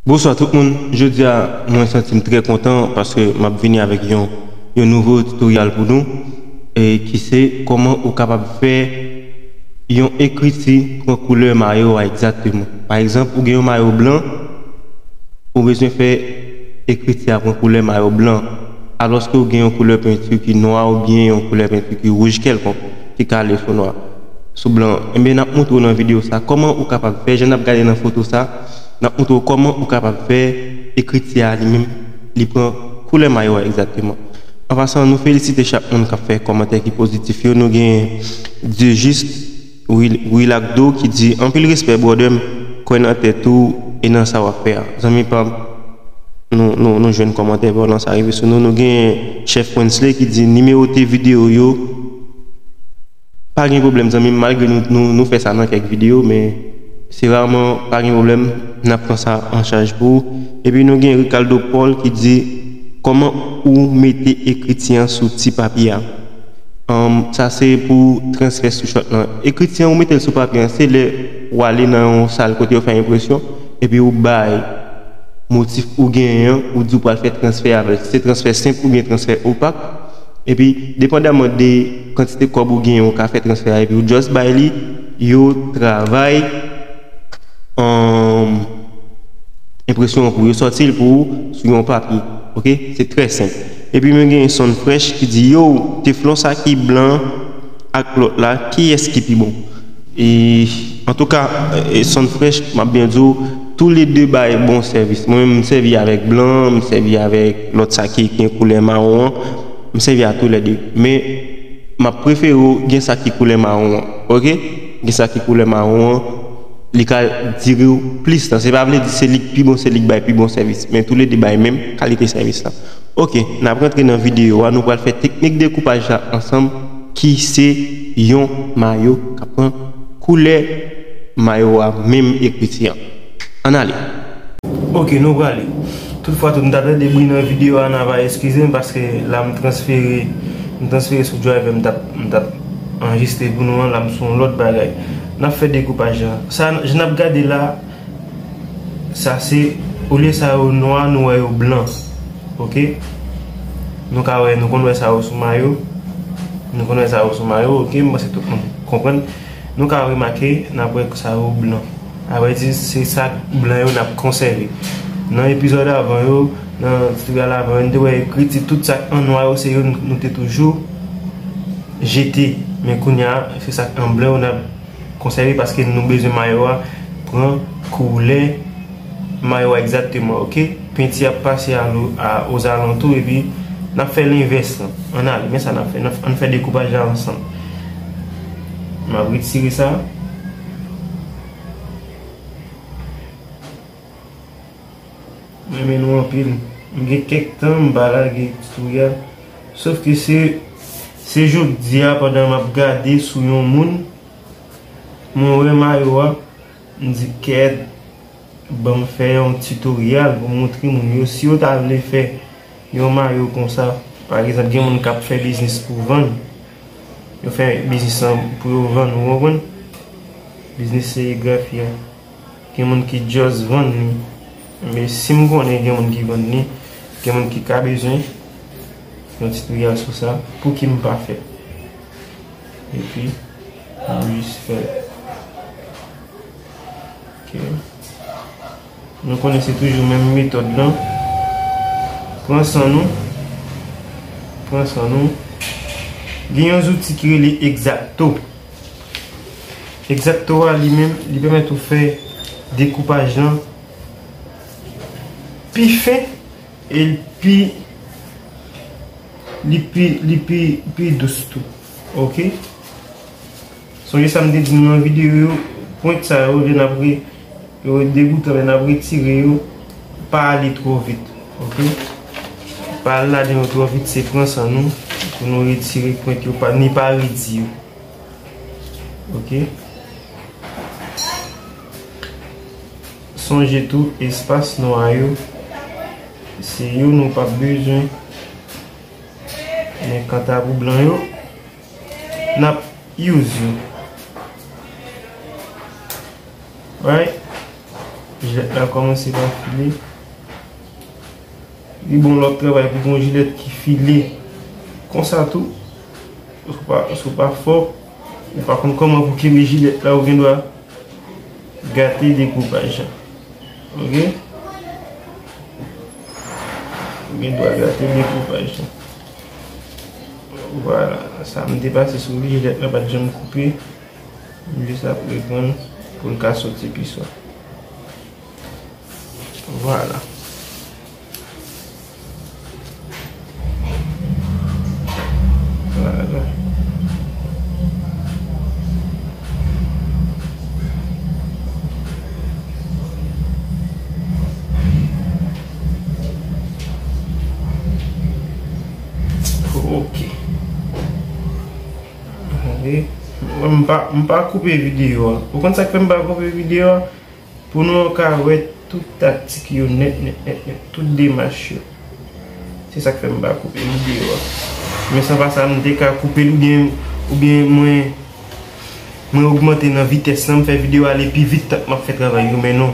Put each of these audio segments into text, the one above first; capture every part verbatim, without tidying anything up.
Bonswa tout moun. Jodi a, mwen santi m trè kontan paske m ap vini avèk yon, yon nouvo tutorial pou nou, e ki se kòman ou kapab fè yon ekriti pran koulè mayo a egzakteman. Pa egzanp, ou gen yon mayo blan, ou bezwen fè ekriti a pran koulè mayo blan, alòske ou gen yon koulè penti ki nwa oubyen yon koulè penti ki wouj kèlkonk ki kale sou nwa, sou blan. Enben, n ap montre w nan videyo sa kòman ou kapab fè, jan n ap gade nan foto sa, n ap montre w kòman ou kapab fè ekriti a li menm, li pran koulè mayo a egzakteman. An pasan, nou felisite chak moun k ap fè kòmantè ki pozitif yo. Nou gen Dieujuste, Wil-, Wilakdo ki di, "Anpil respè, brother m, kwè nan tèt ou e nan sa w ap fè a." Zanmi pa m, nou, nou, nou jwenn kòmantè vyolan sa rive sou nou. Nou gen Chef Wensley ki di, "Nimewote videyo yo." Pa gen pwoblèm, zanmi m, malgre nou, nou, nou fè sa nan kèk videyo, men se raman, pa gen pwoblèm, n ap pran sa an chaj pou ou. Epi nou gen Ricardo Paul ki di, "Kòman ou mete ekriti an sou ti papye a?" Anm, sa se pou transfè sou shot lan. Ekriti an, ou mete l sou papye an, se lè ou ale nan yon sal kote yo fè enpresyon, epi ou bay motif ou genyen an, ou di ou pral fè transfè avè l. Si se transfè senp oubyen transfè opak, epi depandaman de kantite kòb ou genyen, ou ka fè transfè a, epi ou just bay li, yo travay, anm, enpresyon an pou yo sòti l pou ou sou yon papye. Oke? Se trè senp. Epi mwen gen Son Fresh ki di, "Yo, teflon sa ki blan ak lòt la, kiyès ki pi bon?" E, antouka, e, Son Fresh, m ap byen di w, toulede bay bon sèvis. Mwen menm, m sèvi avèk blan, m sèvi avèk lòt sa ki gen koulè mawon an, m sèvi a toulede. Men, m ap prefere w gen sa ki koulè mawon an, oke? Gen sa ki koulè mawon an, li ka dire w plis tan. Se pa vle di se li k pi bon, se li k bay pi bon sèvis, men toulede bay menm kalite sèvis la. Oke, n ap rantre nan videyo a, nou pral fè teknik dekoupaj la ansanm, ki se yon mayo k ap pran koulè mayo a, menm ekriti an. Ann ale. Oke, nou prale. Toutfwa, tout m ta tande bri nan videyo a, n a va eskize m paske la m transfere, m transfere sou Drive, m t ap, m t ap anrejistre pou nou an, la m sou yon lòt bagay. N ap fè dekoupaj la. Sa, jan n ap gade la, sa se, olye sa yo nwa, nou wè yo blan. Oke? Nou ka wè, nou konn wè sa yo sou mayo. Nou konn wè sa yo sou mayo, oke? M panse tout moun konprann. Nou ka remake, n ap wè sa yo blan. Sa vle di, se sa k blan yo n ap konsève. Nan epizòd avan yo, nan tutorial avan yo, n te wè ekriti tout sa k an nwa yo, se yo n-, nou te toujou jete. Men kounye a, se sa k an blan yo n ap konsève paske nou bezwen mayo a pran koulè mayo a egzakteman, oke? Penti ap pase a lo-, a, ozalantou epi n ap fè lenvès lan. Ann ale, men sa n ap fè. N ap, ann fè dekoupaj la ansanm. M ap retire sa. M renmen nou anpil. M gen kèk tan m pa lage tutorial. Sof ke se, se jodi a pandan m ap gade sou yon moun, mwen wè mayo a, m di, "Kèt, ban m fè yon tutorial pou m montre moun yo." Si yo ta vle fè yon mayo konsa, pa egzanp, gen moun k ap fè biznis pou vann. Yo fè biznis lan pou yo vann, ou konprann? Biznis serigrafi a. Gen moun ki just vann li. Men si m konnen gen moun ki vann li, gen moun ki ka bezwen yon tutorial sou sa, pouki m pa fè? Epi, m jis fè. Ok. Nou konnen se toujou menm metòd lan. Pran san nou. Pran san nou. Gen yon zouti ki rele Exacto. Exacto a li menm, li pèmèt ou fè dekoupaj lan pi fen e l pi, li pi, li pi, pi dous tou. Ok? Sonje sa m te di nou nan videyo yo, pwent sa yo, lè n ap re-, yo degoutan, lè n ap retire yo, pa ale twò vit, ok? Pa al ladan yo twò vit, se pran san nou pou nou retire pwent yo, pa, ni pa redi yo. Ok? Sonje tou, espas nwa yo, se yo nou p ap bezwen. Men kanta pou blan yo, n ap use yo. Right? Jilèt la kòmanse pa file. Li bon lè w ap travay pou gon jilèt ki file konsa tou. Si w pa, si w pa fò, ou pa konn kòman pou kenbe jilèt la, ou gen dwa gate dekoupaj la. Ok? Ou gen dwa gate dekoupaj la. Vwala, sa m te pase sou li, jilèt la pa t janm koupe. M jis ap reprann pou l ka soti pi swa. Vwala. Vwala. Ok. Gade. Mwen, m pa, m pa koupe videyo a. Ou konn sa k fè m pa koupe videyo a? Pou nou ka wè tout taktik yo nèt, nèt, nèt, nèt, tout demach yo. Se sa k fè m pa koupe videyo a. Men san pa sa, m te ka koupe l oubyen, oubyen mwen, mwen ogmante nan vitès lan, m fè videyo ale pi vit tank m ap fè travay yo. Men non,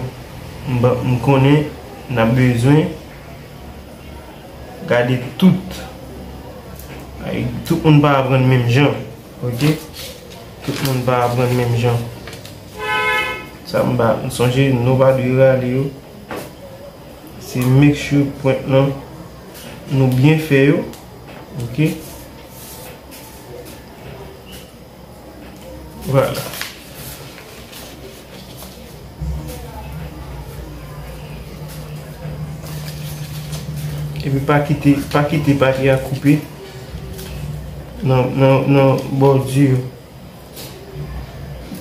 m, ba- m konnen n ap bezwen gade tout. Ay, tout moun pa aprann menm jan. Ok? Tout moun pa aprann menm jan. Sa m pa, m sonje nou pa dwe rale yo. Se make sure pwent lan nou byen fè yo. Ok? Vwala. Epi pa kite, pa kite pati a koupe nan, nan, nan bòdi yo.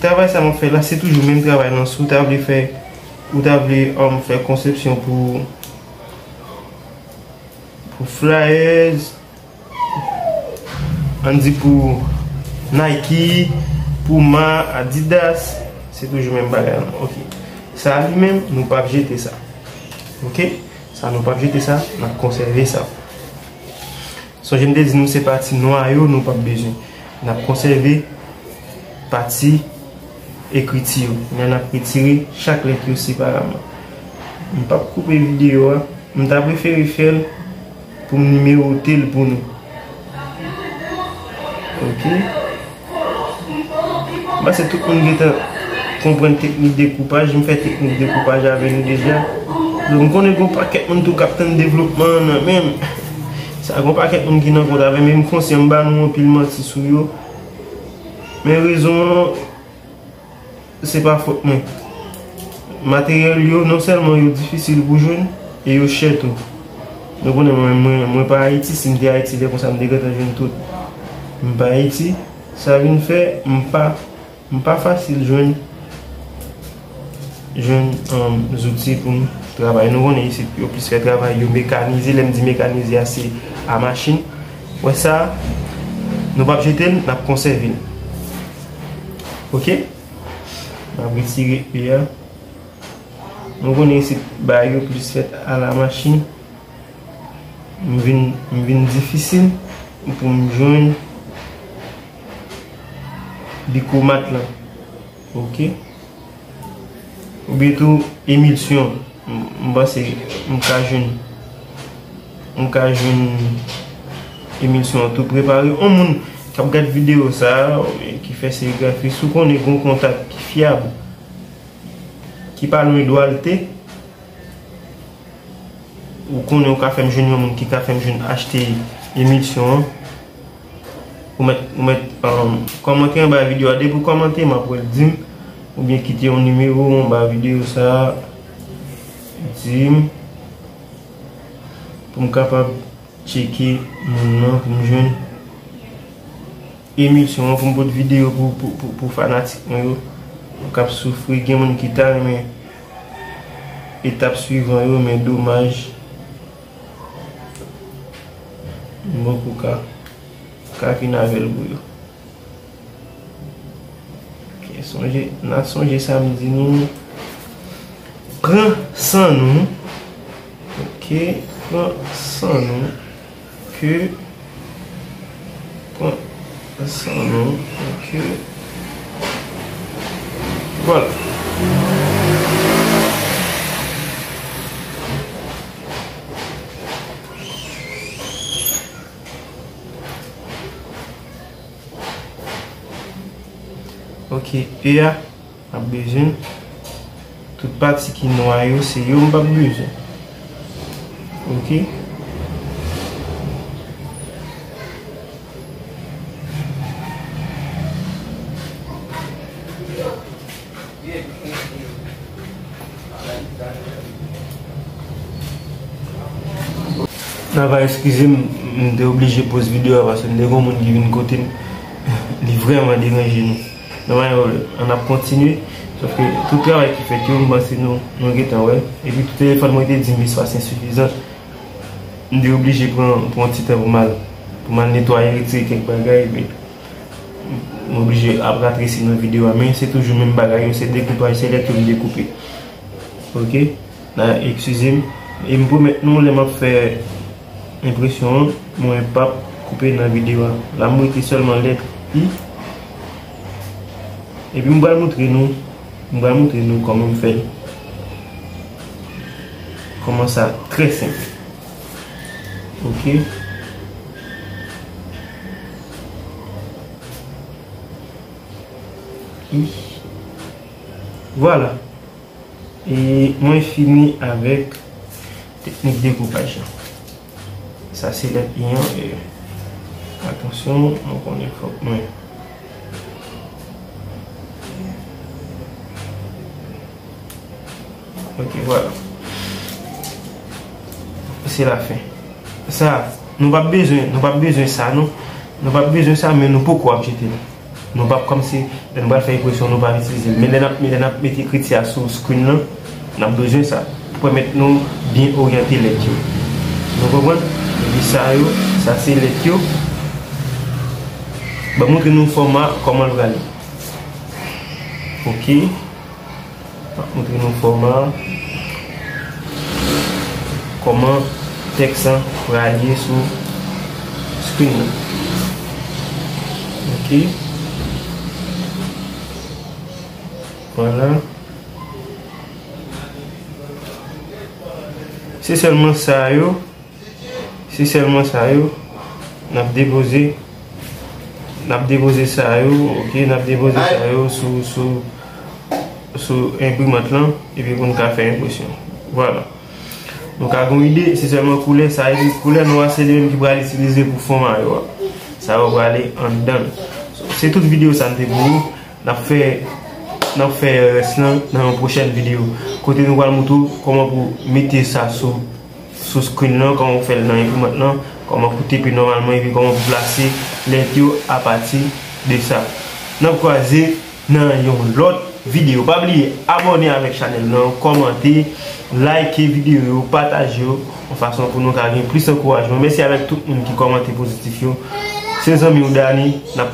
Travay sa m ap fè la, se toujou menm travay lan. Si w ta vle fè, ou ta vle, um, fè konsepsyon pou, pou flyers, ann di pou Nike, Puma, Adidas, se toujou menm bagay lan. Ok. Sa a li menm, nou p ap jete sa. Ok? Sa nou p ap jete sa, n ap konsève sa. Sonje m te di nou se pati nwa yo nou p ap bezwen. N ap konsève pati ekriti yo. Men n ap retire chak lèt yo separaman. M p ap koupe videyo a. M ta prefere fè l pou m nimewote l pou nou. Ok. M panse tout moun gentan konprann teknik dekoupaj. M fè teknik dekoupaj avè nou deja. Donk, m konnen gon pakèt moun tou k ap tann devlopman an nan men m. Sa, gon pakèt moun ki nan kont avè m, e m konsyan m ba nou anpil manti sou yo. Men rezon an, se pa fòt mwen. Materyèl yo, non sèlman yo difisil pou jwenn, e yo chè tou. Nou konnen mwen, mwen, mwen pa Ayiti, si m te Ayiti, lè konsa m te gentan jwenn tout. M pa Ayiti, sa vin fè, m pa, m pa fasil jwenn, jwenn, um, zouti pou m travay. Nou konnen isit, yo plis fè travay yo mekanize. Lè m di mekanize a, se a machin. Wè sa, nou p ap jete l, n ap konsève l. Ok? M ap retire e a. Nou konnen isit bagay yo plis fèt alamachin. M vin, m vin difisil pou m jwenn bikomat lan. Ok? Oubyen tou emilsyon. M, m panse m ka jwenn, m ka jwenn emilsyon an tou prepare. Yon moun k ap gad videyo sa a, ki fè serigrafi, si w konnen gon kontak ki fyab, ki pa lwen Dwalte, ou konnen ou ka fè m jwenn yon moun ki ka fè m jwenn achte emilsyon an. Ou mèt, ou mèt, um, kòmante anba videyo a. Depi w kòmante, m ap wè l, di m, oubyen kite yon nimewo anba videyo sa a, di m, pou m kapab tcheke moun nan, pou m jwenn emilsyon an, pou m pote videyo pou, pou, pou, pou fanatik mwen yo k ap soufri. Gen moun ki ta renmen etap swivan yo, men domaj, m poko ka, ka vin avè l pou yo. Ok, sonje, n a sonje sa m di nou. Pran san nou. Ok, pran san nou. Ok, pran san nou. Ok. Vwala. Ok, e a, m ap bezwen. Tout pati ki nwa yo, se yo m p ap bezwen. Ok. N a va eskize m, m te oblije poz videyo a paske m te gen yon moun ki vin kote m. Li vrèman deranje nou. Nan mayòl, ann ap kontinye. Sòf ke tout travay ki fèt yo, m panse nou, nou gentan wè. Epi tou telefòn mwen te di m espace insuffisant. M te oblije pran, pran ti tan pou m al, pou m al netwaye, retire kèk bagay, epi m oblije ap ratresi nan videyo a. Men se toujou menm bagay yo, se dekoupaj, se lèt yo m dekoupe. Ok? N a eskize m. E m pwomèt nou, lè m ap fè enpresyon an, mwen p ap koupe nan videyo a. La, m rete sèlman lèt I. Epi m pral montre nou, m pral montre nou kòman m fè l. Kòman sa trè senp. Ok. I. Vwala. E mwen fini avèk teknik dekoupaj la. Sa se lèt I an. E, atansyon, mwen konnen fòk mwen. Ok, vwala. Se lafen. Sa, nou p ap bezwen, nou p ap bezwen sa, non. Nou p ap bezwen sa, men nou poko ap jete l. Nou p ap kòmsi, lè nou pral fè enpresyon, nou p ap itilize l. Men lè n ap, lè n ap mete ekriti a sou screen nan, n ap bezwen sa. Pou pèmèt nou byen oryante lèt yo. Nou konprann? Epi sa yo, sa se lèt yo. Ban m montre nou fòma, kòman l prale. Ok. M ap montre nou fòma, kòman tèks lan prale sou screen nan. Ok. Vwala. Se sèlman sa yo. Se sèlman sa yo. N ap depoze. N ap depoze sa yo, ok? N ap depoze sa yo sou, sou, sou enprimant lan, epi pou n ka fè enpresyon. Vwala. Nou ka gen yon ide, se sèlman koulè sa, epi koulè nwa se li menm ki pral itilize pou fon mayo a. Sa yo prale anndan l. So, se tout videyo sa m te pou ou. N ap fè, n ap fè rès lan nan yon pwochèn videyo. Kote nou pral montre w kòman pou mete sa sou, sou screen lan, kòman pou fè l nan enprimant lan, kòman pou tepe nòmalman, epi kòman pou plase lèt yo apati de sa. N ap kwaze nan yon lòt videyo. Pa bliye abòne avèk chanèl lan, kòmante, like videyo yo, pataje yo, yon fason pou nou ka gen plis ankourajman. Mèsi avèk tout moun ki kòmante pozitif yo. Se zanmi w Dani, n ap